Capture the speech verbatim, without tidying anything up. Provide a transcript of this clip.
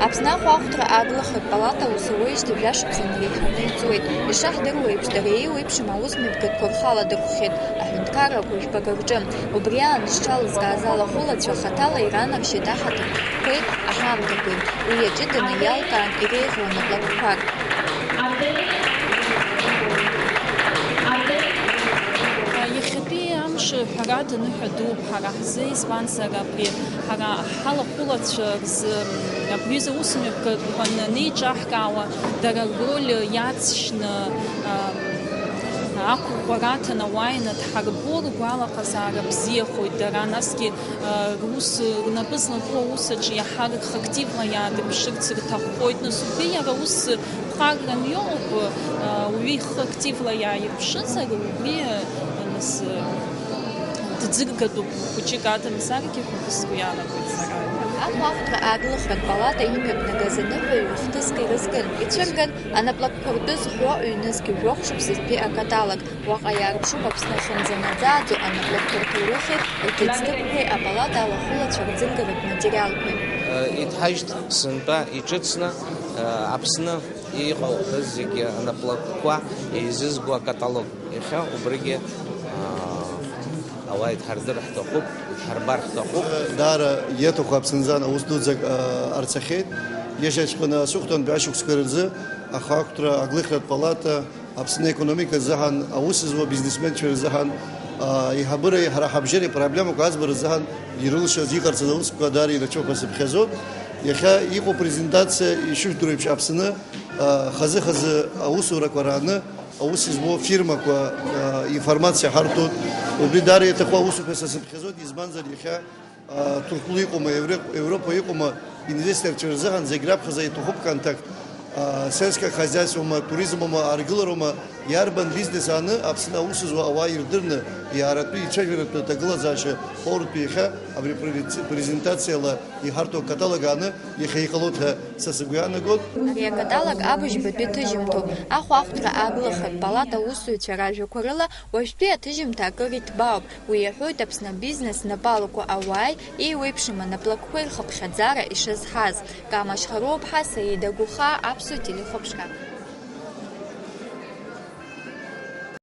Аԥсны ахәаахәҭра ааглыхратә палата аус ауеижьҭеи жәашықәса инареиҳаны иҵуеит. Ишаҳдыруа еиԥш, дара еиуеиԥшым аусмҩаԥгатәқәа рхала дырхәхьеит аҳәынҭқаррақәа жәпакы рҿы. Убри аан зҽалызкааз алахәылацәа хаҭала иранаршьеит аҳаҭырқәеи аҳамҭақәеи. Уи иаҷыданы иалкаан иреиӷьу анаплакқәак. Иахьатәи амш ҳәарада ныҳәа дууп ҳара ҳзы, избанзар, абри ҳара ҳалахәылацәа рзы, м, абри аҩыза аусмҩаԥгатәқәа анеиҿаҳкаауа, дара рроль иаҵшьны, ам, ақәыӷәӷәара аҭан, ауаа инадҳарбо, ргәалаҟазаара бзиахоит дара, насгьы, а, рус, рнапы злаку аус аҿы иаҳа рхы активла иаадырԥшырц рҭаххоит, нас убри иара ус ԥҟаран иоуп, а, уаҩы ихы активла иааирԥшызар, убри, а, нас, а, дӡыргатәуп, хәыҷык адамзаргьы ҳәа сгәы иаанагоит сара. Ахәаахәҭра ааглыхратә палата имҩаԥнагаз аныҳәаҩ ҩ-хҭыск ирызкын, ицәырган, анаплакқәа ртәы зҳәо ҩнызқь жәохә шықәсазтәи акаталог. Уаҟа иаарԥшуп Аԥсны ахьынӡанаӡааӡо анаплакқәа рҭоурыхи рҭыӡҭыԥқәеи апалата алахәылацәа рӡыргаратә материалқәеи. Иҭҳажьт сынтәа иҿыцны, Аԥсны иҟоу зегьы анаплакқәа еизызго акаталог. Иахьа убригьы, аа, ауаа идҳардыр ҳҭахуп, идҳарбар ҳҭахуп. Даара иаҭаху Аԥсынӡан аус дуӡӡак, аа, арцахьеит. Иашаҵәҟьаны асыхәҭантәи ашықәсқәа рзы ахәаахәҭра аглыхратә палата Аԥсны аекономика рзыҳәан, аус зуа бизнесменцәа рзыҳәан, аа, еиҳабыра ҳара ҳабжьара ипроблемақәа аӡбара рзыҳәан ирылшаз, иҟарҵаз аусқәа даара ирацәоуп ҳәа сыԥхьаӡоит. Иахьа иҟоу презентациа ишыжәдыруа еиԥш, Аԥсны, аа, хазы-хазы аусурақәа рааны аус зуа фирмақәа, аа, информациа ҳарҭоит. Убри даара иаҭаху аусуп ҳәа са сыԥхьаӡоит, избанзар, иахьа Ҭырқәтәыла иҟоума, Евро-, Европа иҟоума, инвесторцәа рзыҳәан зегь раԥхьаӡа иҭахуп контакт. Сельское хозяйствома, туризмома, аргылароума, иарбан бизнес ааны Аԥсны аус зуа ауаа ирдырны, иааратәы, ицәажәаратәы аҭагылазаашьа ҟоуртә иахьа абри презентациала иҳарҭо акаталог ааны иахьа иҟалоит ҳәа са сгәы иаанагоит. Ари акаталог абыжьбатәи ҭыжьымҭоуп. Ахәаахәҭра ааглыхратә палата аусзуҩцәа ражәақәа рыла, уажәтәи аҭыжьымҭа акыр иҭбаауп. Уи иаҳәоит Аԥсны абизнес напалақәа ауааи еиуеиԥшым анаплакқәеи рхыԥхьаӡара ишазҳаз. Кама Шьхаруаԥҳа, Саида Гәыхаа, Аԥсуа телехәаԥшра.